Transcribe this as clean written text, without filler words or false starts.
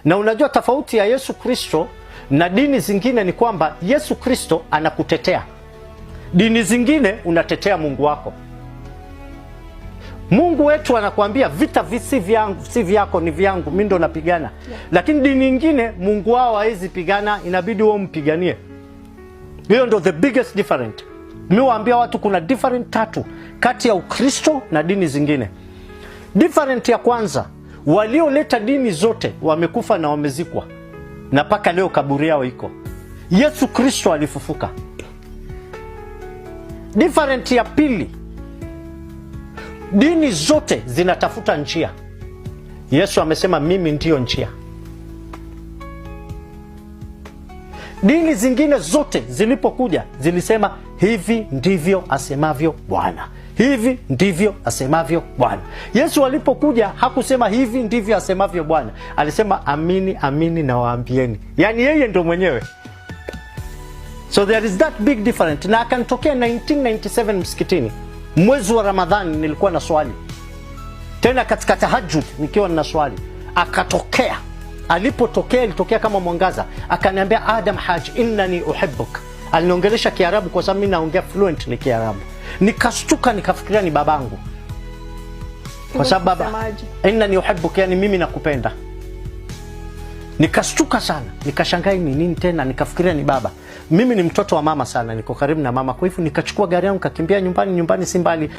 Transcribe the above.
Na unajua tofauti ya Yesu Kristo na dini zingine ni kwamba Yesu Kristo anakutetea. Dini zingine unatetea Mungu wako. Mungu wetu anakuambia vita si vyangu, si vyako, ni vyangu, mi ndo napigana. Lakini dini nyingine Mungu wao hawezi pigana, inabidi wewe umpiganie. Hiyo ndo the biggest different. Mi waambia watu kuna different tatu kati ya Ukristo na dini zingine. Different ya kwanza, walioleta dini zote wamekufa na wamezikwa, na mpaka leo kaburi yao iko. Yesu Kristo alifufuka. Different ya pili, dini zote zinatafuta njia. Yesu amesema mimi ndiyo njia. Dini zingine zote zilipokuja zilisema hivi ndivyo asemavyo Bwana, hivi ndivyo asemavyo Bwana. Yesu alipokuja hakusema hivi ndivyo asemavyo Bwana, alisema amini amini nawaambieni, yaani yeye ndo mwenyewe. So there is that big difference. Na akanitokea 1997 msikitini, mwezi wa Ramadhani, nilikuwa na swali tena katika tahajjud, nikiwa nina swali, akatokea. Alipotokea ilitokea kama mwangaza, akaniambia Adam Haji, innani uhibbuk. Aliniongelesha Kiarabu kwa sababu mimi naongea fluently Kiarabu. Nikastuka, nikafikiria ni babangu, kwa sababu baba Unasemaje? Innani uhibbuk, yani mimi nakupenda. Nikastuka sana, nikashangaa ni nini tena, nikafikiria ni baba. Mimi ni mtoto wa mama sana, niko karibu na mama, kwa hivyo nikachukua gari yangu nikakimbia nyumbani. Nyumbani si mbali.